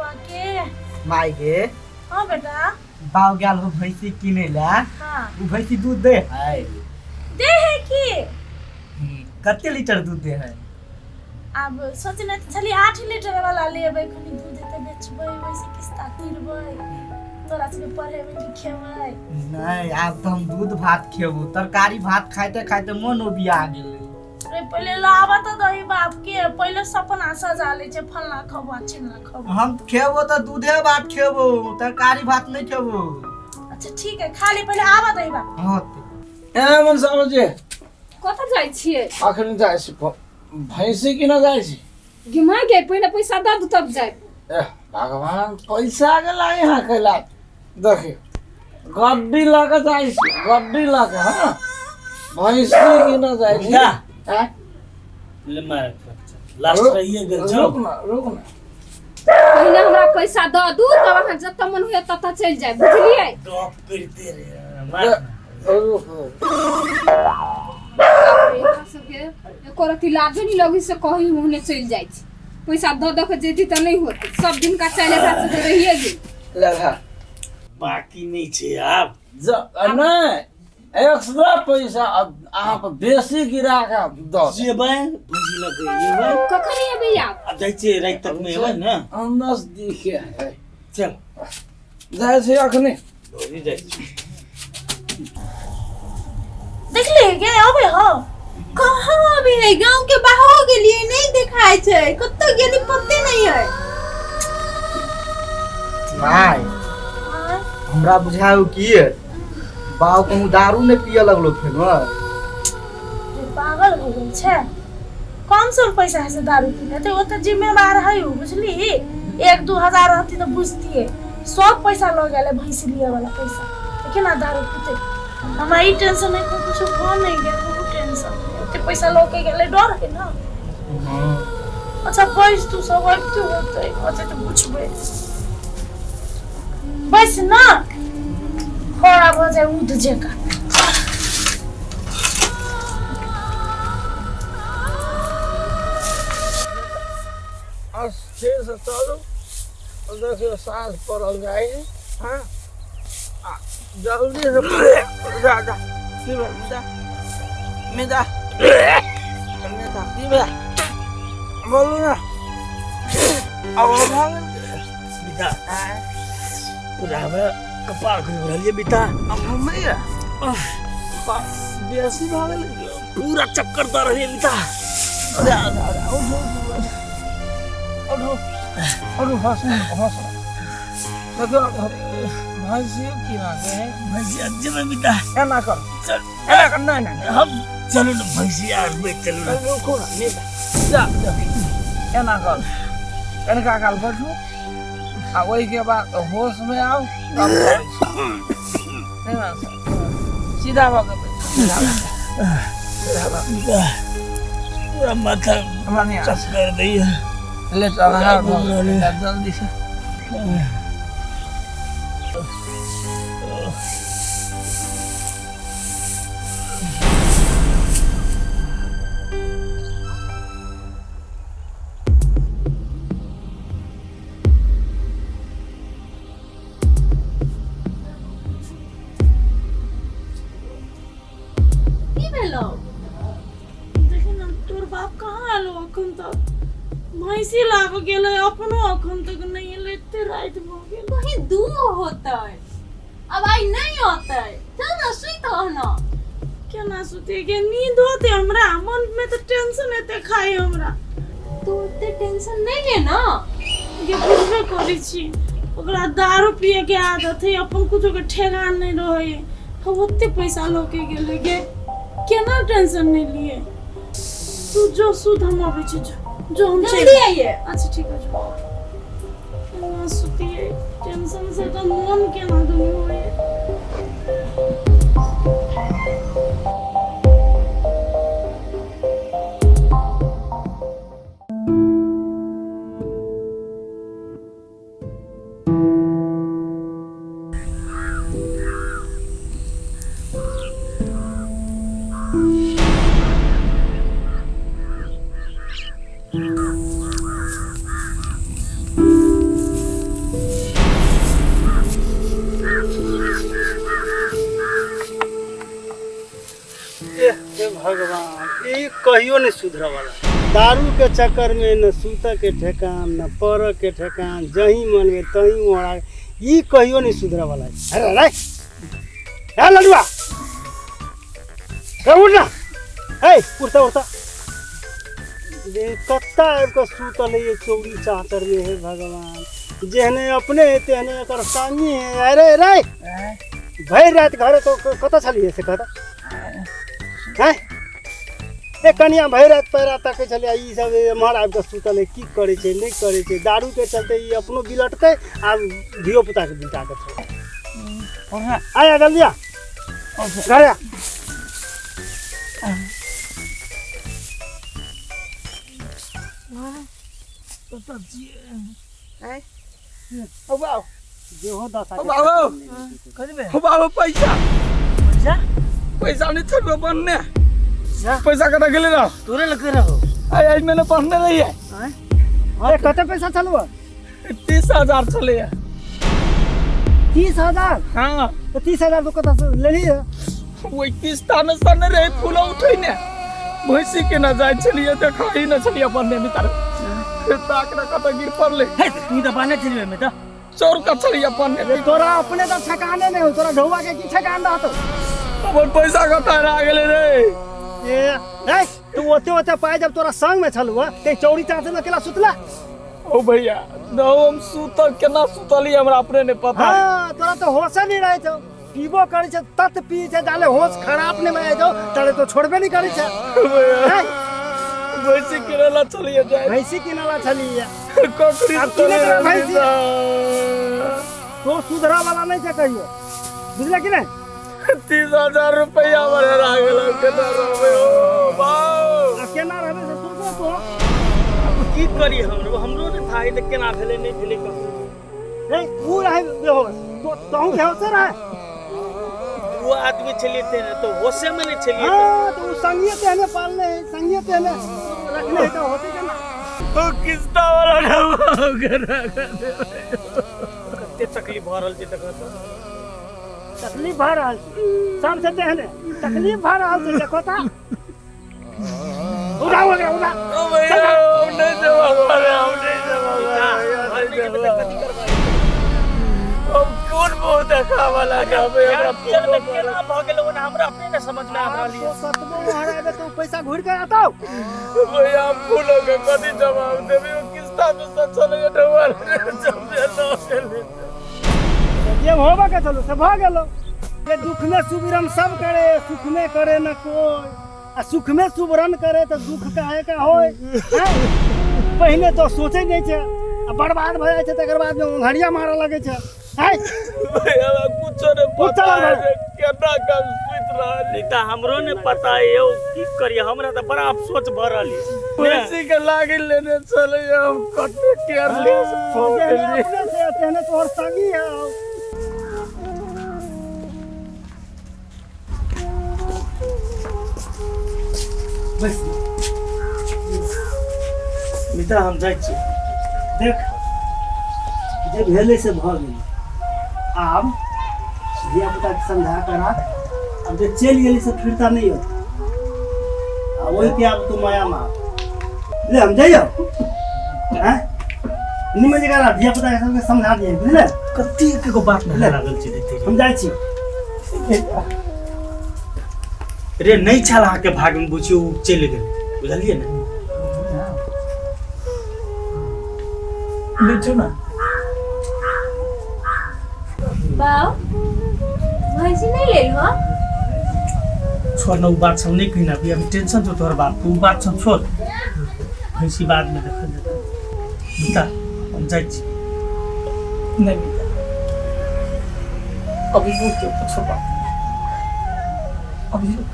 बौआ के। माय गे। हाँ बेटा। बाव गेल हो भैंसी किने ला। हाँ। उ भैंसी दूध दे है? दे है की। कते लीटर दूध दे है? आब सोचने तऽ छली 8 लीटर वाला लेबै, कनि दूध हेतै बेचबै, ओहिसँ किस्ता तीरबै, तोरा सबके पढ़ेबै लिखेबै। नहीं, आब तऽ हम दूध भात खेबो, तरकारी भात खाइते खाइते मन उबिया गेलै। रे पहिले लाबऽ तऽ दही बाप के, पहिले सपना सजा लै छै फलना खबो आ चिलना खबो। हम खेबो तऽ दूधे भात खेबो, तरकारी भात नहीं खेबो। अच्छा ठीक है, खाली पहिले आबऽ दही बाप। हाँ। ए मनसा जी। कतऽ जाइ छियै? अखन जाइ छी भैंसी किन जाइ छी। गिमा गे, पहिने पैसा दऽ दू तब जायब। एह भगवान, पैसा के लाई यहाँ कैला। देखियो गड्डी लऽ के जाइ छी, गड्डी लऽ के। हाँ, भैंसी किन जाइ छी। जा। आँय? ले मार, लास्ट रहिए गेल छौ। रुक ना, रुक ना। पहिने हमरा पैसा दऽ दू तब अहाँ जतऽ मन हुए ततऽ चलि जायब, बुझलियै? गप करिते रे मार ना। रुक रुक। बाप रे, एकरा सबके एको रत्ती लाजो नहि लगै से कही ओहने चलि जाइ छै। पैसा दऽ दऽ के जैती तऽ नहि होतै, सब दिनका चालि एकरा सबके रहिए गेल। ले धर। बाकी नहि छै आब। नहि, एक्स्ट्रा पैसा अहाँ पर बेसी गिरा के दऽ देब। जेबै भैंसी लऽ के एबै। कखन एबै आब? आब जाइ छियै, राति तक मे एबै ने। नजदीके है। चल। जाइ छी अखने। भौजी जाइ छी। देखली गे अबे हो? कहाँ अबे है? गांव के बाहर गेलिए नहीं देखाय छै, कतौ गेली पते नहीं है। माय, हमरा बुझायो की बाव कहूँ दारू नहीं पिए लगलो फेनो। रे पागल हो गेल छै, कम सम पैसा है से दारू पी लेते? ओ तऽ जिम्मेवार है उ, बुझली? 1-2 हजार रहती तऽ बुझतिए। सब पैसा लऽ गेलै भैंसी लिए वाला पैसा, तऽ केना दारू पीते? हमरा ई टेंशन है कुछ भऽ नहीं गेल, बहुत टेंशन है। ओते पैसा लऽ के गेलै, डर है ना। अच्छा बैस तू, सब अबिते होतै, होतै तऽ पूछबै। बैस ना, खड़ा भऽ जाए ऊध जकाँ। स्थिर से चलू। देखियौ साँझ पड़ल जाइ है। हाँ, आ जल्दी से जा जा। की भेल मिता? मिता, मिता, की भेल? बोलू ना। अब भऽ गेल। मिता। आँय? पूरा हमरा कपार घुमि रहल ये मिता। अब घुमैया बेसी भऽ गेल। पूरा चक्कर दऽ रहल ये मिता। जा जा जा, उठू उठू उठू उठू। हंस हंस। देखियौ भैंसी की के है। भैंसिया जेबै मिता। एना कर। चल। एना कर। नहीं नहीं। हम चलू ने भैंसिया आनबै, चलू ने। रुकू ना मिता, जा जा। एना कर, कनिका काल बैठू आ ओहिके बाद होश में आउ तब करै छी। एना से, सीधा भऽ के बैठू, सीधा भऽ के। सीधा भऽ के। मिता, पूरा माथा बढ़िआँ। चक्कर दैया। ले चल, हाथ धो ले, जल्दी से। की भेलौ? देखी ना, तोर बाप कहाँ आलो अखन तक? भैंसी लाबऽ गेलै, अपनो अखन तक नहि एलै, एते राति भऽ गेल। कहीं दूर होतै, अब आइ नहीं होतै। चल ना, सुति रह ना। केना सुतियै गे? नींद होतै हमरा? मन में तऽ टेंशन एते खाइ हमरा। तू ओते टेंशन नहीं ले ना। गे बुझबे करै छी, ओकरा दारू पिए के आदत है, अपन कुछो के ठेगान नहीं रहै है। हम ओते पैसा लऽ के गेलै गे, केना टेंशन नहीं लिए? तू जो सुत, हम अबै छी। जो जो, हम चलि जल्दी आइए। अच्छा ठीक है, जो। केना सुतियै? टेंशन से तऽ मन केना दुनू होइए। भगवान, ई कहियो नहीं सुधरे वाला। दारू के चक्कर में न सूत के ठेकान न पर के ठेकान, जहीं मन में तहीं मोड़ा, ई कहियो नहीं सुधरे वाला। अरे अरे ए लडुआ, ए उठ ना, ए उठता उठता, कत्ता आबि कऽ सुतल है ये चौरी चाचर में। हे भगवान, जेहने अपने है तेहने एकर संगी है। अरे रे भरि राति घरे तो कतऽ छलियै से कतऽ हैं? ए कनिया भरि राति पैरा तकै छलियै, ई सब एम्हर आबि कऽ सुतल है, की करै छै नहि करै छै। दारू के चलते ई अपनो बिलटतै आ धियो पुता के बिलटा के छोड़तै। आया जल्दी आ घरे आ। ओ बाबू, जेहो दशा ओ बाबू, ओ बाबू, पैसा पैसा पैसा नहीं छोड़ो बनने, पैसा कतऽ गेलै रह? तोरे लगे रहो। आइ आइ मैंने पढ़ने रही है। अरे कते पैसा छलौ? 30,000 छलैया। 30,000? हाँ। तो 30,000 तो कतऽ से लेली? ओहि किस्ता में सने रहे फूल उठै ने, भैंसी के न जाइ छलियै, देखा ही न छलियै बनने में, तार ताक न कतऽ गिर पड़लै। हे तू तऽ बाने छलियै ओहिमे तऽ चोर का छलियै बनने। तोरा अपने तऽ ठेकाने नहि हो, तोरा ढौआ के की ठेकान रहतौ? हमर पैसा कतऽ हरा गेलै रे? ए ए तू ओते ओते पाइ जब तोरा संग में छलौ ते चौरी चाँचे में अकेला सुतला? ओ भैया, न हम सुतल केना सुतली हमरा अपने नहीं पता। हाँ, तोरा तो होशे नहीं रहे छौ, पीबो करै छै तत पी छै जाले होश खराब नहीं भए जाओ ताले तो छोड़बे नहीं करै छै। भैंसी किनेला चलिए जाए। भैंसी किनेला चलिए। ककरी अब किने तोरा भैंसी? तो सुधरा वाला नहीं छै कहियो, बुझले कि नहीं? 30,000 रुपया हमर हेरा गेल, केना रहबै? ओ बाउ, अब केना रहबै से सोचो तो। की करी हमरो, हमरो ने था तऽ केना भेलै नहि भेलै ककरो। रे ऊ रहे बेहोश तो तहु बेहोश रहे? दू आदमी छलियै ते तो होशे में नहीं छलियै। हाँ, तो ऊ संगिए तेहने पालने है, संगिए तेहने रखने है, तो होते केना? ओ किस्ता वाला कते तकलीफ भऽ रहल छै देखऽ तऽ। तकलीफ भऽ रहल छै सबसे तेहने तकलीफ भऽ रहल छै, देखो तऽ। उठा उठा उठा। ओ भैया, हम नहीं जेबै घरे, हम नहीं जेबै घरे, नहीं जेबै। हम कोन मुँह देखाबऽ जाबै? हमरा पियल में केना भऽ गेल ओना हमरा अपने ने समझ में आबि रहल तो कतबो हराबे तो पैसा घुरि के आतौ। भैया, हम फूलो के कथी जवाब देबै? ओ किस्ता में से चलैया ढौआ जब लऽ गेलै। जे होबे के चलू से भऽ गेलो। जे दुख में सुबिरन सब करे, सुख में करे न कोई, आ सुख में सुबरन करे तो दुख काहे का होय? पहिने तो सोचे नहीं छै आ बर्बाद भऽ जाइ छै, तकर बाद में ओंघरिया मारऽ लगै छै। भैया, कुछो नहीं पता है केना कम सुति रहल। नहीं तऽ हमरो नहीं पता है यौ, की करिए, हमरा तऽ बड़ा अफसोस भऽ रहल है। भैंसी के लागी लेने चले हम कते केयरलेस भऽ गेलियै। अपने से तेहने तोहर संगी है। बस मित्रा, हम जाइ छी। देख, जे भेलै से भऽ गेलै, आब धियापुताके समझा कऽ राख। आब जे चलि गेलै से फिरता नहि औतै, आ ओहिके आब तू माया मार ले। हम जइयौ हैं निमन जगह राख, धियापुताके सबके समझा दियै, बुझले? कतेक एगो बात में लागल छै देखते। हम जाइ छी। रे नहि छल अहाँके भाग में, बुझियौ ओ चलि गेल, बुझलियै ने? बैठू ना। बाउ, भैंसी नहीं ले लो? छोड़ न उ बात सब, नहीं कहिना अभी, अभी टेंशन छौ तोहर बाप, उ बात सब छोड़, भैंसी बाद में देखल जेतै। मिता, हम जाइ छी। नहीं मिता, अभी रुक के कुछ बात, अभी रुक।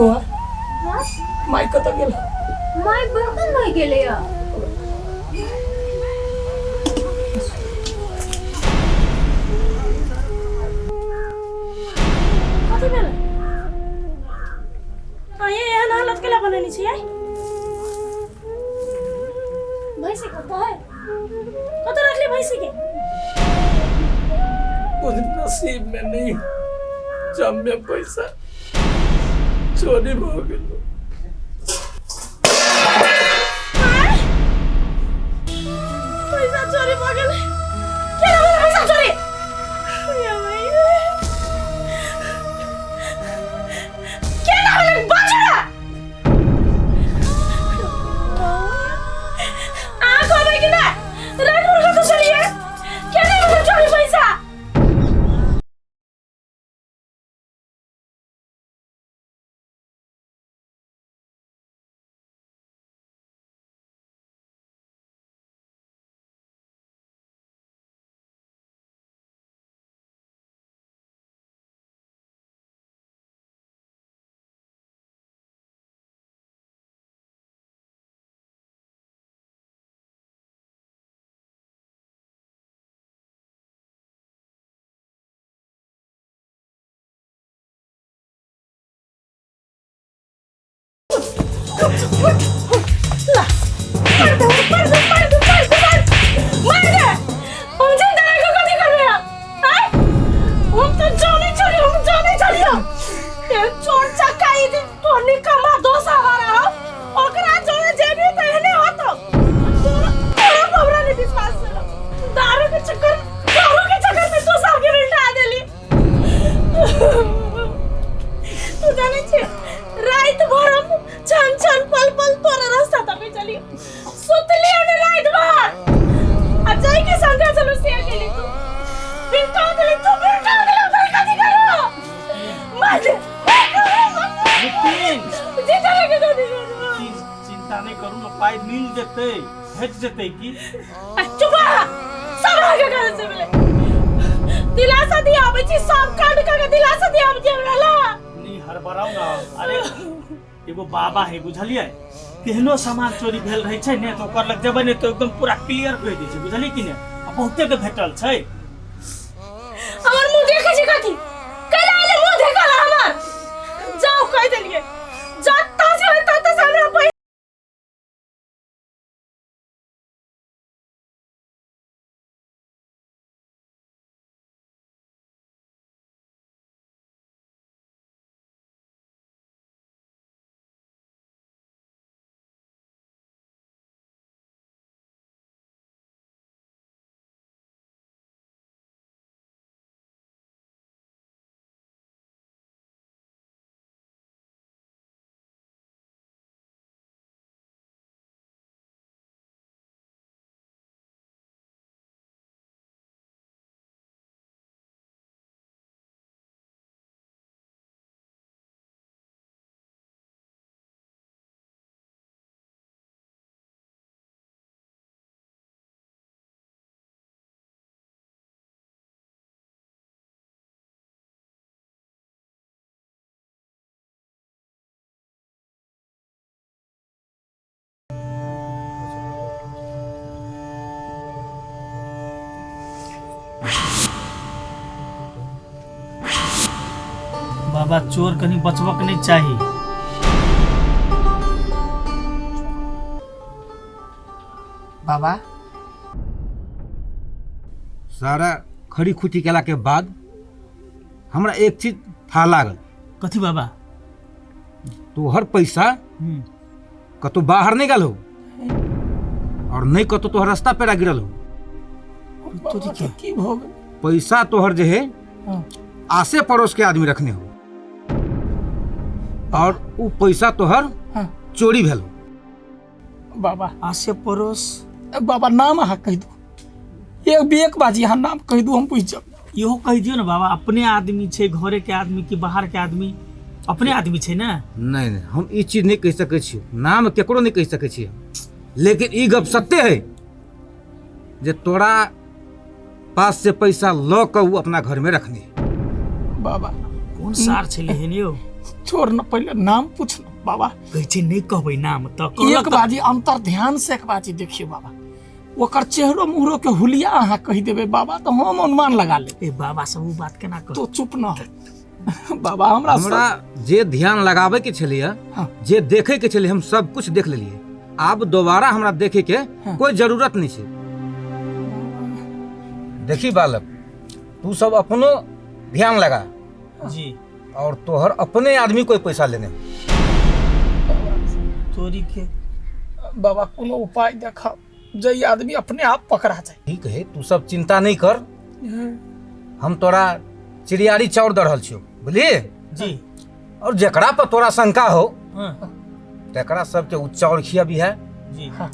ओ माई कतऽ गेल? माय बर्तन धोइ गेलै। कथी भेलै? अहाँ एहन हालत केला बनेने छियै? भैंसी कतऽ है? कतऽ रखली भैंसी के? उस नसीब में नहीं जमे पैसा, चोरी भऽ गेल। पैसा चोरी भऽ गेलै। केना भेलै पैसा चोरी? ये भाई, केना भेलै बाजू ना। अहाँ कहबै कि नहि राति भर कतऽ छलियै? केना भेलै चोरी पैसा? ला, मार दे, मार दे, मार दे, मार दे, मार मार दे। हम जिंदा रह के कथी करबै हम? आँय? हम तऽ जानै छलियै, हम जानै छलियै। ए चोर चक्का ई जे तोर निकम्मा दोस हमारा हौ, ओकरा जोरे जेबही तऽ एहने होतौ। तोरा तोरा पर हमरा नहि विश्वास छलौ। दारू के चक्कर में तू सबके उल्टा देली। तू जानै छी, राति भर हम छन छन पल पल तोरा रास्ता तकै छलियै। सुतलियै ने राति भर, आ जाय के संगे चलू से गेली तू। बिलटा देली तू, बिलटा देली। तोरा कथी करू? मार दे, मार दे, मार दे। नितिन। जिंदा रह के कथी करू? चीज चिंता नहि करू ने, पाइ मिल जेतै, भेट जेतै की। आ, चुप रह। सब अहाँके कारण से भेलै। दिलासा दिया आबै छी, सब कांड कऽ के दिलासा दिया आबै छी हमरा ला। नहीं हड़बड़ाउ ना। अरे एगो बाबा है, बुझलियै? केहनो सामान चोरी भेल रहै छै ने, तऽ ओकर लग जेबै ने तऽ एकदम पूरा क्लियर कहि दै छै, बुझलियै कि ने? आ बहुते के भेटल छै। हमर मुंह देखै छी कथी कैला एले मुंह देखल हमर? जाउ, कहि देलियै, जत्ता से होय तत्ता से हमरा पैसा। बाबा, चोर कनि बचबक नहि चाही। बाबा। सारा खड़ी खुटी केला के बाद हमरा एक चीज था लागल। कथी बाबा? तोहर पैसा कतौ बाहर नहीं गेल हो और नहीं कतौ तोहर रास्ता पेरा गिरल हो। तोरी की भऽ गेल? पैसा तोहर जे है आसे पड़ोस के आदमी रखने हो और उ पैसा तोहर चोरी भेल हो। बाबा। आसे पड़ोस? बाबा, नाम अहाँ कहि दू, एक बे एक बाजी अहाँ नाम कहि दू, हम बुझि जाब। इहो कहि दियौ ने बाबा, अपने आदमी छै, घरे के आदमी कि बाहर के आदमी? अपने आदमी छै ने? नहीं नहीं, हम ई चीज नहीं कहि सकै छी, नाम केकरो नहीं कहि सकै छी, लेकिन ई गप सत्य है जे तोरा पास से पैसा ल के उ अपना घर में रखने। बाबा। कोन सार छलै हेन यौ? छोड़ न, पहिले नाम पूछ न बाबा। कहै छै नहि कहबै नाम तऽ कहलक। एक बाजी अंतर ध्यान से एक बाजी देखियो बाबा, ओकर चेहरो मुहरो के हुलिया अहाँ कहि देबै बाबा तऽ हम अनुमान लगा लेब। ए बाबा सब ओ बात केना कह तो चुप न हो बाबा, हमरा हमरा जे ध्यान लगावे के छलैया, जे देखे के छलै, हम सब कुछ देख लेलिए। आब दोबारा हमरा देखे के कोई जरूरत नहीं छै। देखी बालक, तू सब अपनो ध्यान लगा जी और तोहर अपने आदमी कोई पैसा लेने। चोरी के बाबा कोनो उपाय देखा जे ई आदमी अपने आप पकड़ा जाए। ठीक है, तू सब चिंता नहीं कर, हम तोरा चिड़ियारी चाउर दऽ रहल छियौ, बुझलिए जी। और जेकरा पर तोरा शंका हो हाँ तकरा सबके उ चाउर खियाबी है जी। हाँ।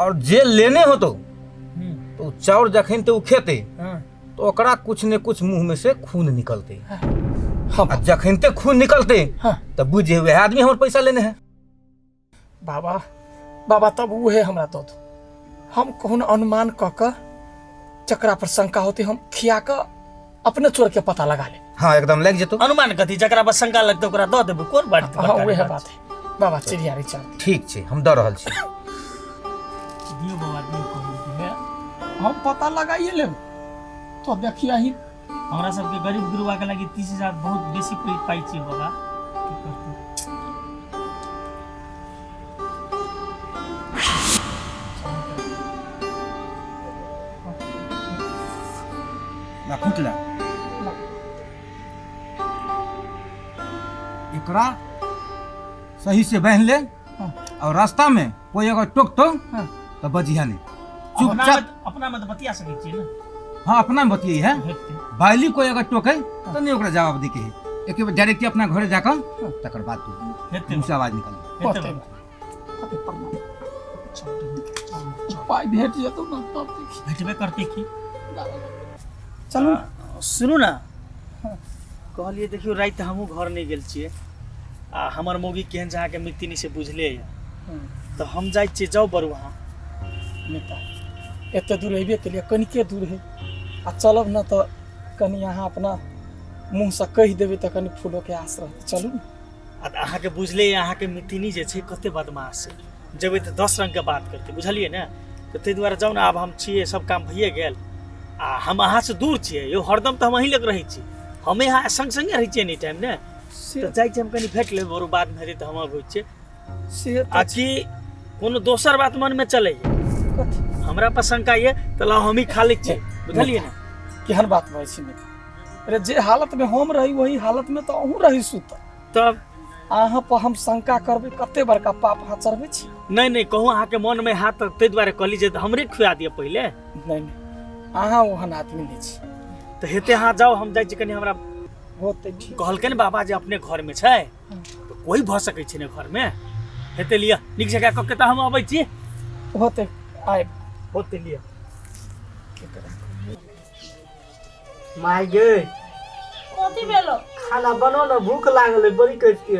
और जे लेने हो तो उ चाउर जखन ते उ खेते हाँ। तो ओकरा कुछ ने कुछ मुंह में से खून निकलते। हाँ। आ जखन ते खून निकलते हाँ। तो बुझे वह आदमी हमर पैसा लेने है। बाबा बाबा तब उहे हमरा दऽ दो, हम कहूँ अनुमान कऽ कऽ जकरा पर शंका होते हम खिया कऽ अपने चोर के पता लगा ले। हाँ एकदम लग जेतो। अनुमान कथी, जकरा पर शंका लगते ओकरा दऽ देबै, कोन बात? हाँ उहे बात है बाबा, चिड़ियारी चाउर। ठीक छै, हम दऽ रहल छी। दियौ बाबा दियौ, कहू दिहे। हम पता लगाइए लेब तो देखिए ही। हमरा सबके गरीब गुरुबा के लागि 30,000 बहुत बेसी पाइ छै बाबा, की करतै? ला फुटला एकरा सही से बांध ले और रास्ता में कोई अगर टोकतो तो बजिहा नहीं, चुपचाप। अपना में तऽ बतिया सकै छियै ने? हाँ अपना में बतिये है। हेतै। बाइली कोई अगर टोके तो नहीं ओकरा जवाब दे के है, एक बार डायरेक्ट अपना घरे जाकर तकर बाद तू हेतै। मुँह से आवाज निकाल। हेतै होतै। बाबा। प्रणाम, पाइ भेट जेतौ ने तब देखी। भेटबे करतै की। चलू। सुनू ना, कहलियै देखियौ राति हमहूँ घर नहि गेल छियै आ हमर मौगी केहन छै अहाँके मितिनी से बुझले यऽ, तऽ हम जाइ छियै, जाउ बरू अहाँ। नेता एते दूर अयबे केलियै, कनिके दूर है आ चलब ने तऽ कनि अहाँ अपना मुँहसँ कहि देबै तऽ कनि फूलोके आस रहतै, चलू ने। आ तऽ अहाँके बुझले यऽ अहाँके मितिनी जे छै कते बदमाश छै, जेबै तऽ 10 रंगके बात करतै, बुझलियै ने? तऽ ताहि दुआरे जाउ ने, आब हम छियै, सब काम भइए गेल आ हम अहाँसँ दूर छियै यौ, हरदम तऽ हम अहीं लग रहै छी, हमे अहाँ संग संगे रहै छियै एनी टाइम ने। से तऽ जाइ छी हम कनि भेट लेब, आओर बादमे हेतै तऽ हम अबै छियै। से आ कि कोनो दोसर बात मनमे चलैए? कथी? हमरा पर शंका यऽ तऽ लाउ हमही खा लै छियै, बुझलियै ने? केहन बात बजै छी मित्र? अरे जे हालत में हम रही वही हालत में तऽ अहूँ रही सुतल, तब अहाँ पर हम शंका करबै कते बड़का पाप अहाँ चढ़बै छी। नहि नहि कहूँ अहाँके मनमे हाथ तऽ ताहि दुआरे कहली जे हमरे खुआ दिअ पहिले। नहि नहि अहाँ ओहन आदमी नहि छी। तऽ हेतै अहाँ जाउ, हम जाइ छी कनि, हमरा होतै ठीक। कहलकै ने बाबा जे अपने घरमे छै तऽ कोइ भऽ सकै छै ने घरमे, हेतै लिअ नीक जकाँ कऽ के तऽ हम अबै छी। होतै आबि होतै लिअ। माय गे कथी भेलो? खाना बनो न, भूख लागल है बड़ी कस के।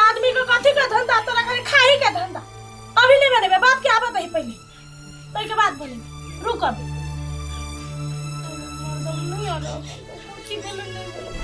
आदमी के कथी के धंधा, तोरा खाली खाही के धंधा। अभी नहीं बनेबे, बाप के आबत है पहले तई के बाद बनेबे, रुक अभी। नहीं आबे, की भेलो नहीं भेलो।